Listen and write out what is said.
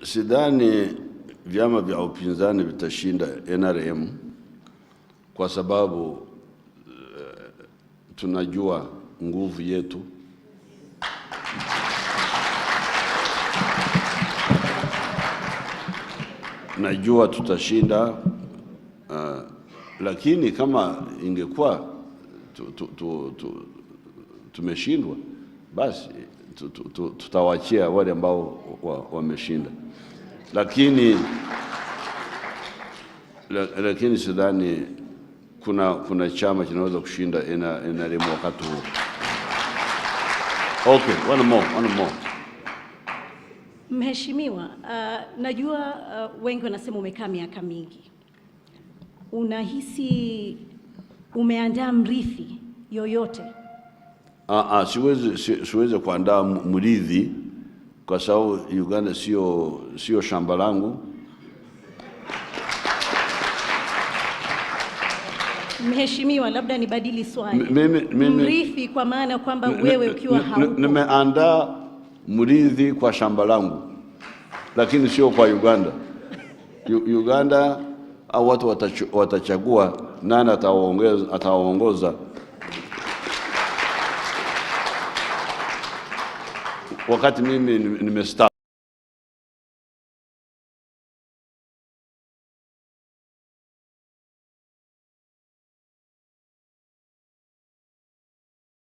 Sidhani vyama vya upinzani vitashinda NRM kwa sababu tunajua nguvu yetu. Najua tutashinda, lakini kama ingekuwa tumeshindwa basi tutawachia wale ambao wameshinda, lakini sidhani kuna chama kinaweza kushinda NRM wakati huu. Okay, one more, one more. Mheshimiwa, najua wengi wanasema umekaa miaka mingi. Unahisi umeandaa mrithi yoyote? Siwezi kuandaa mrithi kwa sababu Uganda sio shamba langu. Mheshimiwa, labda nibadili swali. Mimi Mrithi kwa maana kwamba wewe ukiwa haupo. Nimeandaa mrithi kwa shamba langu, lakini sio kwa Uganda. Uganda au watu watachagua nani atawaongoza wakati mimi nimestaafu.